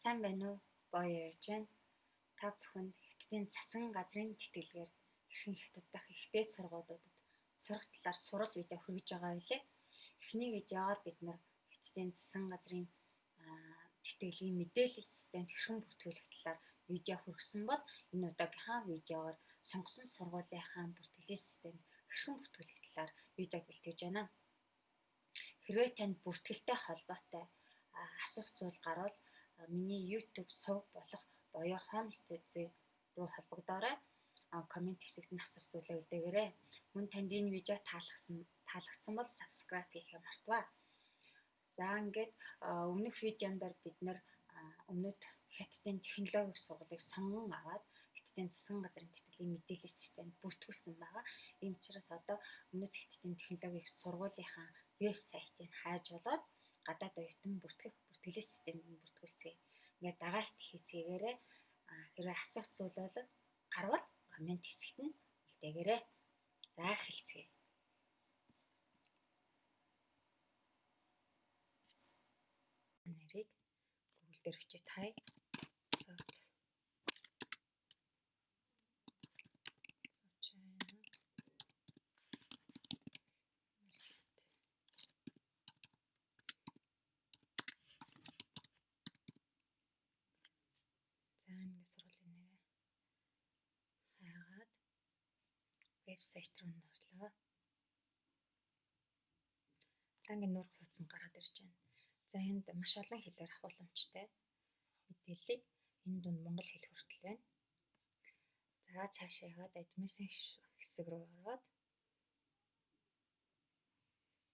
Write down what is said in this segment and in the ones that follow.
Сайн байна уу? Боё ярьж байна. Та бүхэнд Хятадын засгийн газрын тэтгэлгээр хэрхэн Хятад дахь их дээд сургуулиудад сурах талаар сурал видео хүргэж байгаа билээ. Эхний видеогоор бид нар Хятадын засгийн газрын тэтгэлийн мэдээллийн системд хэрхэн бүртгүүлэх талаар видео хүргэсэн бол энэ удаагийнхаа видеогоор сонгосон сургуулийнхаа бүртгэлийн системд хэрхэн бүртгүүлэх талаар видеог бэлтгэж байна. Хэрвээ танд бүртгэлтэй холбоотой асуух зүйл гарвал миний YouTube сувг болох Боё Home Studio руу холбогдоорой. Коммент хэсэгт нь асуух зүйлээ үлдээгээрэй. Мөн танд энэ видео таалагдсан бол subscribe хийхээ мартваа. За ингээд өмнөх видеон дээр бид нар өмнөд Хятадын технологийн сургуулийг сонгон аваад Хятадын засгийн газрын тэтгэлийн мэдээллийн системд бүртгүүлсэн байгаа. Ийм учраас одоо өмнөд Хятадын технологийн сургуулийнхаа вебсайтыг хайж олоод гадаад оюутан бүртгэх бүртгэлийн системд нь бүртгүүлцгээе. Ингээд дагаа хийцгээгээрэй. Хэрвээ асуух зүйл бол гарвал коммент хэсэгт нь үлдээгээрэй. За эхэлцгээе. Нэрийг Google дээр бичээд хай South China. За ингээд сургуулийн нэрээ хайгаад вебсайт руу нь орлоо. За ингээд нүүр хуудас гараад ирж байна. За энд маш олон хэлээр авах боломжтой мэдээллийг энэ дунд монгол хэл хүртэл байна. За цаашаа яваад admission хэсэг рүү ороод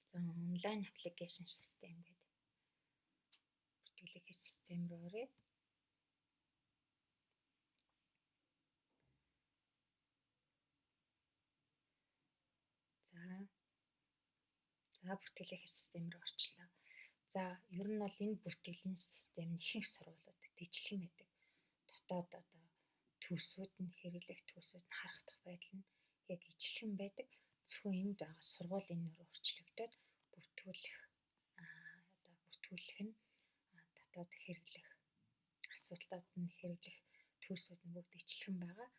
за онлайн application system гэдэг бүртгэлийн систем рүү оръё. За бүртгэлийн систем рүү орчлоо. За ер нь бол энэ бүртгэлийн систем нь ихэнх сургуулиудад ижилхэн байдаг. Дотоод одоо төлсүүд нь хэрэглэх төлсүүд нь харагдах байдал нь яг ижилхэн байдаг. Зөвхөн энд байгаа сургуулийн нэр өөрчлөгдөд бүртгүүлэх одоо бүртгүүлэх нь дотоод хэрэглэх асуудлууд нь хэрэглэх төлсүүд нь бүгд ижилхэн байгаа.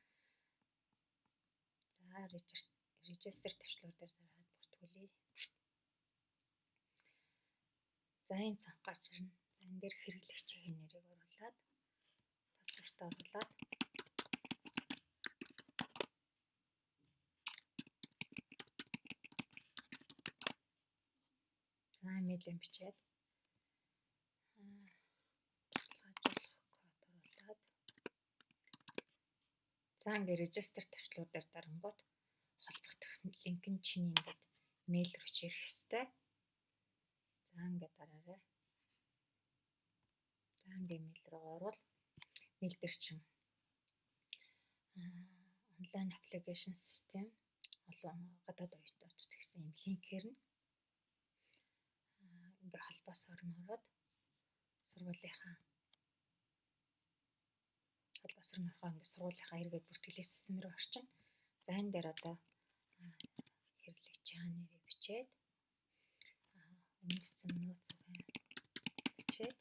За регистр төвчлүүр дээр зараад бүртгүүлье. За энэ цонх гарч ирнэ. За энэ дээр хэрэглэгчийн нэрийг оруулаад пассворд оруулаад за имэйлээ бичээд баталгаажуулах код оруулаад за ингээд регистр төвчлүүр дээр дарангуут холбогдох линк нь чиний ингээд мэйл рүү ирэх ёстой. За ингээд дараарай. За ингээд мэйл рүү орвол мэйл дээр чинь онлайн application system олон гадаад оюутнуудад гэсэн юм линкээр нь ингээд холбоосоор нь ороод сургуулийнхаа холбоосоор нь орохоо ингээд сургуулийнхаа эргээд бүртгэлийн систем рүү орчин. За энэ дээр одоо хэрэглэгчийн нэрийг бичээд өмнө бичсэн нууц үгээ бичээд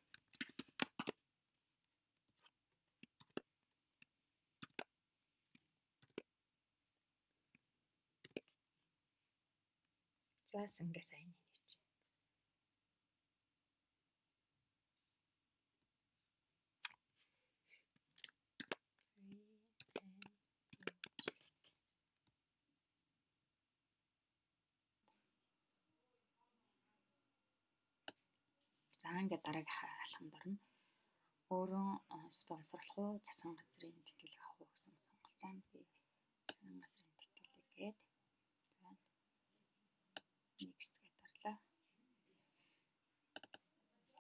за ингээд сайн нээж. За ингээд дараагийн алхамд орно. Өөрөө спонсорлох уу, засгийн газрын тэтгэлэг авах уу гэсэн сонголтоо би засгийн газрын тэтгэлэг гээд next гэдээ дарлаа.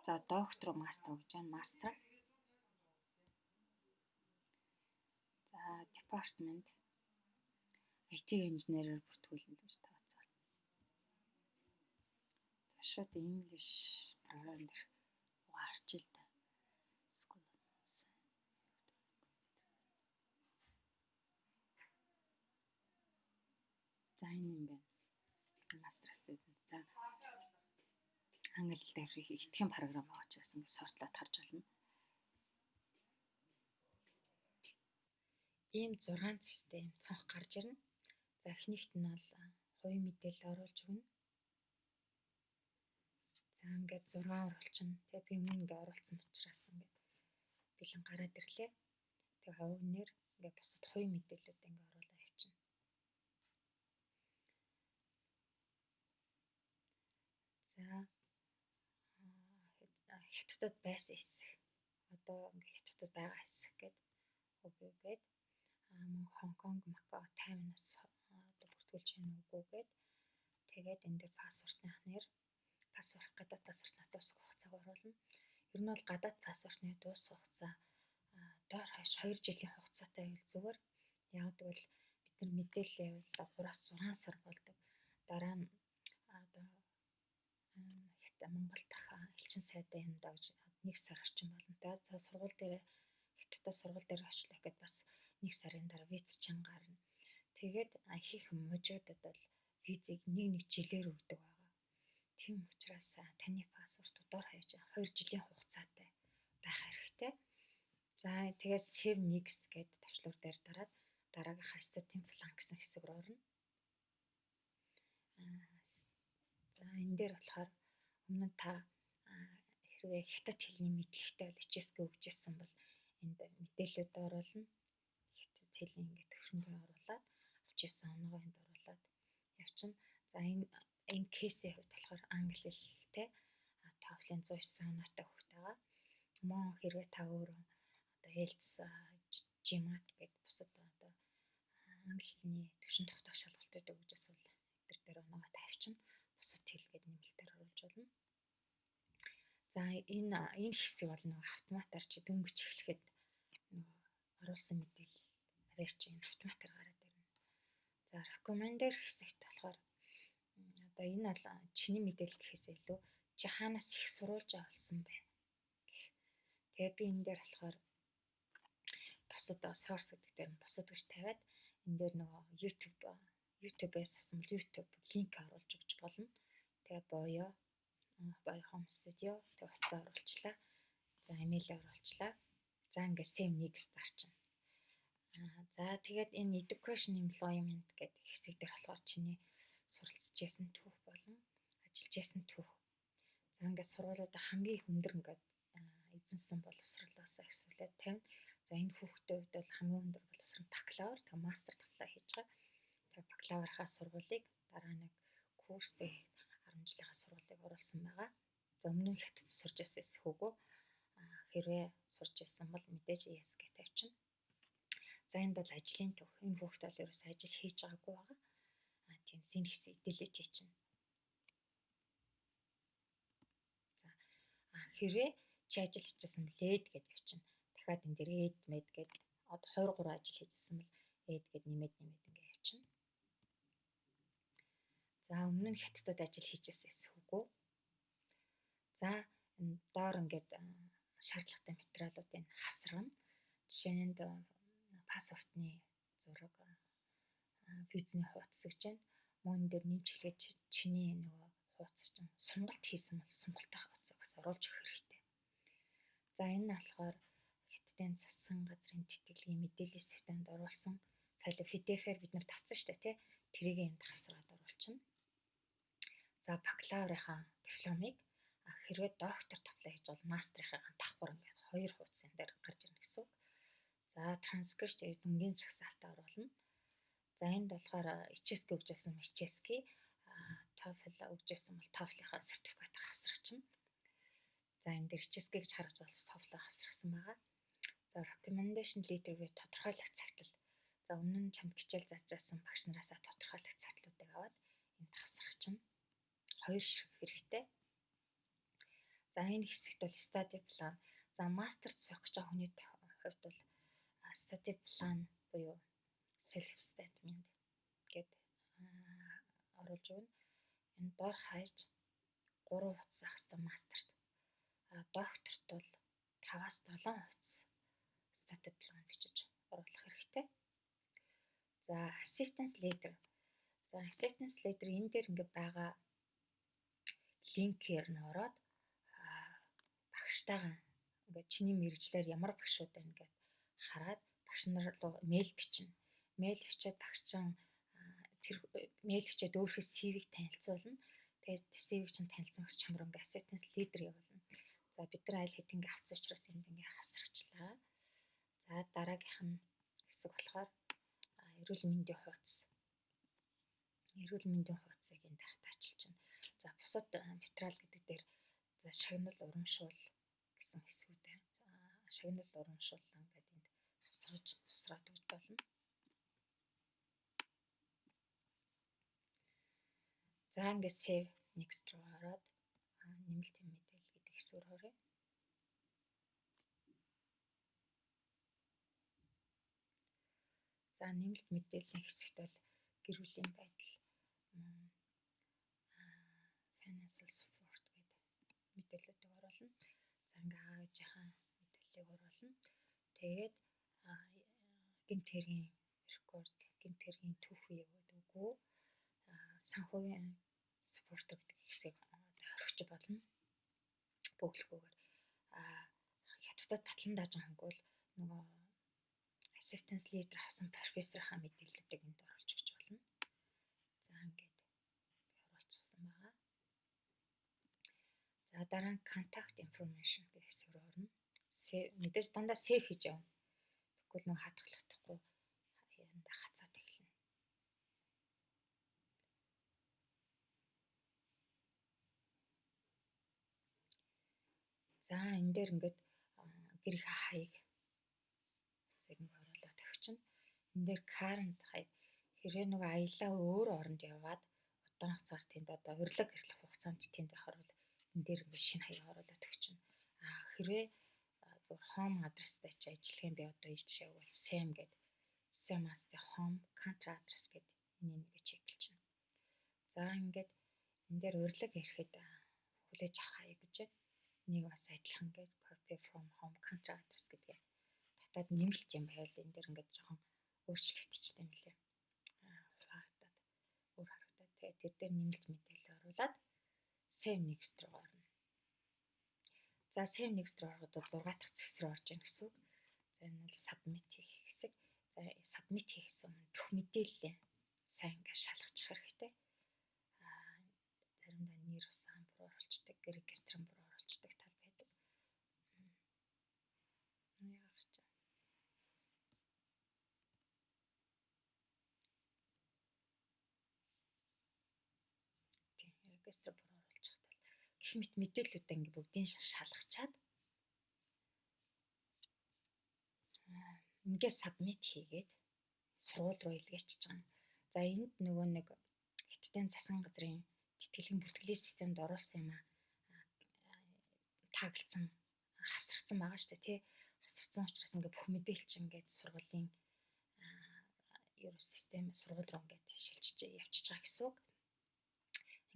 За доктор уу мастер гэж байна. Мастер. За department IT инженерээр бүртгүүлнэ гэж тооцоол. За шууд English програм дээр угаа харчил та. School. За энэ юм байна. Master student. За англи дээр итгэн програм байгаа учраас ингээд сортлоод харж болно. Ийм 6 цэстэй юм цонх гарч ирнэ. За, эхнийхт нь бол хувийн мэдээлэл оруулж өгнө. За, ингээд 6 оруулчихна. Тэгээ би өмнө ингээд оруулсан учраас ингээд бэлэн гараад ирлээ. Тэгээ хувийнээр ингээд бусад хувийн мэдээллүүдээ ингээд оруулаад явчихна. За, Хятадд байсан хэсэг. Одоо ингээд Хятадд байгаа хэсэг гээд үгүй гээд, мөн Хонконг, Макао, Тайванаас одоо бүртгүүлж байна үгүй гээд, тэгээд энэ дээр паспортных нэр, паспорт, гадаад паспортны дуусах хугацааг оруулна. Ер нь бол гадаад паспортны дуусах хугацаа доор хаяж 2 жилийн хугацаатай байвал зүгээр. Яг гэвэл бид нар мэдээлэл явуул 3-6 сар болдог. Дараа нь одоо Монгол дахь элчин сайдын юм дагж 1 сар орчим болно. Тэгээд за, сургууль дээр, Хятадтай сургууль дээр очлоо гэхэд бас 1 сарын дараа виз чин гарна. Тэгээд их мужуудад бол визийг нэг нэг жилээр өгдөг байгаа. Тийм учраас таны паспорт дор хаяж 2 жилийн хугацаатай байх хэрэгтэй. За, тэгээд save next гэдэг товчлуур дээр дараад дараагийнхаа study plan гэсэн хэсэг рүү орно. За, энэ дээр болохоор өмнө нь та хэрвээ хятад хэлний мэдлэгтэй бол, HSK өгчээсэн бол энд мэдээллүүд оруулна. Хятад хэлний ингээд төвшөнгөө оруулаад, авч явсан оноогоо энд оруулаад явчихна. За, энэ case ийн хувьд болохоор англи хэлтэй TOEFL-ын 109 оноотой хүүхэд байгаа. Мөн хэрвээ та өөрөө одоо IELTS, GMAT гэдэг бусад одоо англи хэлний түвшин тогтоох шалгалтууд өгч байсан бол тэр дээр оноогоо тавьчихна. Бусад хэл гээд нэмэлтээр оруулж болно. За, энэ хэсэг бол нөгөө автоматар чи дөнгөж эхлэхэд нөгөө оруулсан мэдээлэл арай чи энэ автоматар гараад ирнэ. За, recommender хэсэгт болохоор одоо энэ бол чиний мэдээлэл гэхээс илүү чи хаанаас их сурвалж авсан бэ гэх. Тэгээ би энэ дээр болохоор бусад source гэдэг дээр нь бусад гэж тавиад, энэ дээр нөгөө YouTube-ээс авсан бол YouTube link оруулж өгч болно. Тэгээ Боёо Боё Home Studio, тэгээ утсаа оруулчлаа. За, имэйлээ оруулчлаа. За, ингээд save next дарчна. За, тэгээд энэ education employment гэдэг хэсэг дээр болохоор чиний суралцж байсан түүх болон ажиллаж байсан түүх. За, ингээд сургуулиудаа хамгийн их өндөр ингээд эзэмсэн боловсролоос эхлүүлээд тавина. За, энэ хүүхдийн хувьд бол хамгийн өндөр боловсрол бакалавр, тэгээ мастер тавлаа хийж байгаа. Тэгээ бакалаврынхаа сургуулийг, дараа нэг курстэй 10 жилийнхаа сургуулийг оруулсан байгаа. За, өмнө нь Хятад сурж байсан эсэх үгүй. Хэрвээ сурж байсан бол мэдээж yes гэж тавьчихна. За, энд бол ажлын түүх. Энэ хүүхд бол ерөөсөө ажил хийж байгаагүй байгаа. Тийм энэ хэсгийг delete хийчихнэ. За, хэрвээ чи ажил хийжсэн бол add гэд явчихна. Дахиад энэ дээр add мэд гэд одоо 2 3 ажил хийжсэн бол add гэд нэмээд нэмээд ингэ явчихна. За, өмнө нь Хятадд ажил хийжсэн эсэх үгүй. За, энэ доор ингээд шаардлагатай материалуудыг хавсаргана. Жишээ нь энд паспортны зураг, визний хуудас гэж байна. Мөн дээр нэмж хэлгээд чиний нөгөө хуудас чинь сунгалт хийсэн бол сунгалтын хуудасыг бас оруулж өгөх хэрэгтэй. За, энэ нь болохоор Хятадын засгийн газрын тэтгэлгийн мэдээллийн системд оруулсан файл, PDF-ээр бид нар татсан шүү дээ, тий. Тэрийг энд хавсаргаад оруулчихна. За, бакалаврынхаа дипломыг, хэрвээ доктор тавлаа хийж бол мастрынхаа давхар ингээд хоёр хуудас энэ дээр гарч ирнэ гэсэн үг. За, транскрипт, дүнгийн жагсаалтаа оруулна. За, энд болохоор HSK өгжсэн HSK, TOEFL өгжсэн бол TOEFL-ийнхаа сертификат хавсрагчна. За, энэ дээр HSK гэж харгаж бол TOEFL хавсрагсан байгаа. За, recommendation letter буюу тодорхойлох цагтал. За, өмнө нь чамд хичээл зааж байсан багш нараасаа тодорхойлох цагтлуудыг аваад энд хавсрагчна. Хоёр ширхэг хэрэгтэй. За, энэ хэсэгт бол study plan. За, мастерт сурах гэж байгаа хүний хувьд бол study plan буюу self statement гээд оруулж өгнө. Энэ дор хаяж 3 хуудас ах хэвээр мастерт. Докторт бол 5-аас 7 хуудас study plan бичиж оруулах хэрэгтэй. За, acceptance letter. За, acceptance letter энэ дээр ингээ байгаа link ээр нь ороод багштайгаа ингээд чиний мэргэжлээр ямар багшууд байна гэд хараад багшийнхаа Багш нар руу мэйл бичнэ. Мэйл бичээд багш чинь тэр мэйл бичээд өөрийнхөө CV-г танилцуулна. Тэгээд CV-г чинь танилцсан багш чам руу ингээ acceptance letter явуулна. За, бид нар аль хэдийн ингээ авсан учраас энд ингээ хавсарчлаа. За, дараагийнх нь хэсэг болохоор эрүүл мэндийн хуудас. Эрүүл мэндийн хуудсыг энд хатаачилж байна. За, бусад материал гэдэг дээр, за, шагнал урамшуул гэсэн хэсгүүд байна. Шагнал урамшууллаа гэдэг энд хавсгаж хавсраад өгч болно. За, ингээд save next руу ороод нэмэлт мэдээлэл гэдэг хэсэг рүү оръё. За, нэмэлт мэдээллийн хэсэгт бол гэр бүлийн байдал, financial support гэдэг мэдээллүүдийг оруулна. За, ингээ аав ээжийнхаа мэдээллийг оруулна. Тэгээд гэмт хэргийн рекорд, гэмт хэргийн түүх үе гэдэг үгүй, санхүүгийн support гэдэг хэсгийг орхиж болно. Бөглөхгүйгээр хятадд батлан даажин хөнгөл нөгөө acceptance letter авсан профессорынхаа мэдээллүүдийг энд оруулж өгч болно. За, ингээд би оруулчихсан байгаа. За, дараа нь contact information гэх хэсэг рүү орно. Мэдээж дандаа save хийж явна. Тэгвэл нөгөө хадгалахдахгүй янда хацаад эхэлнэ. За, энэ дээр ингээд гэрийнхээ хаяг утсыг ингээ оруулаад өгчин. Энэ дээр current хаяг, хэрвээ нөгөө аялаа өөр оронд яваад удаан хугацаар тэнд одоо урилга гэрлэх хугацаанд тэнд байхаар бол энэ дээр ингээ шинэ хаяг оруулаад өгчин. А хэрвээ зөвхөн home address-тай чи ажиллах юм би одоо ийш тийш явбал same гэдэг, same as the home country address гэдэг энийг ингээ check лчихнэ. За, ингээд энэ дээр урилга ирэхэд хүлээж авах хаяг гэж байна. Нэг бас адилхан ингээд copy from home country address гэдгээ татаад нэмэлт юм байвал энэ дээр ингээд жоохон өөрчлөгдчихтэй юм лээ. Хуваагдаад өөр харагдаад, тэгээд тэр дээр нэмэлт мэдээлэл оруулаад save next руу орно. За, save next руу ороход 6 дахь хэсэг рүү орж ийн гэсэн үг. За, энэ бол submit хийх хэсэг. За, submit хийхээс өмнө бүх мэдээлэлээ сайн ингээд шалгачих хэрэгтэй. Заримдаа нэр усан буруу оруулцдаг, регистрын буруу оруулцдаг тал байдаг. Яах ч. Тийм, регистр буруу оруулчих тал. Гэх мэт мэдээллүүдээ ингээ бүгдийг шалгачаад ингээд submit хийгээд сургууль руу илгээчихэж байгаа юм. За, энд нөгөө нэг Хятадын засгийн газрын тэтгэлийн бүртгэлийн системд оруулсан юм аа тагилцсан, хавсрагдсан байгаа шүү дээ, тий. Хавсрагдсан учраас ингээ бүх мэдээлэл чинь ингээд сургуулийн ерөө систем сургууль руу ингээд шилжиж явчихж байгаа гэсэн үг.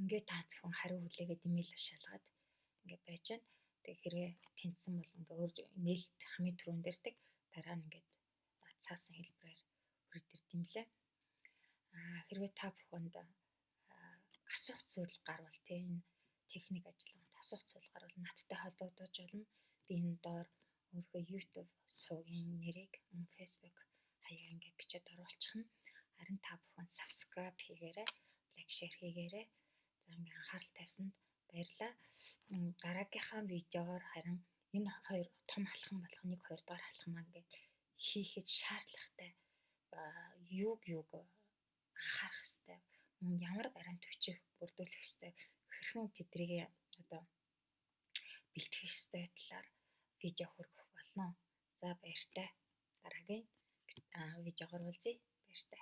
Ингээд та зөвхөн хариу хүлээгээд имэйл шалгаад ингээд байж байна. Тэгээ хэрвээ тэнцсэн бол ингээ өөр имэйл хамгийн түрүүнд ирдэг. Дараа нь ингээд цаасан хэлбэрээр хүрээд ирд юм лээ. Хэрвээ та бүхэнд асуух зүйл гарвал, тийм, энэ техник ажиллагаанд асуух зүйл гарвал надтай холбогдож болно. Би энэ доор өөрийнхөө YouTube сувгийн нэрийг, Facebook хаягаа ингээд бичээд оруулчихна. Харин та бүхэн subscribe хийгээрэй, like, share хийгээрэй. За, ингээд анхаарал тавьсанд баярлалаа. Дараагийнхаа видеогоор харин энэ хоёр том алхам болох 1 2 дугаар алхам ингээд хийхэд шаардлагатай юуг юуг анхаарах хэрэгтэй, ямар баримт бичиг бүрдүүлэх хэрэгтэй, хэрхэн тэдрийг одоо бэлтгэх ёстой талаар видео хүргэх болно. За, баяртай. Дараагийн видеогоор уулзъя. Баяртай.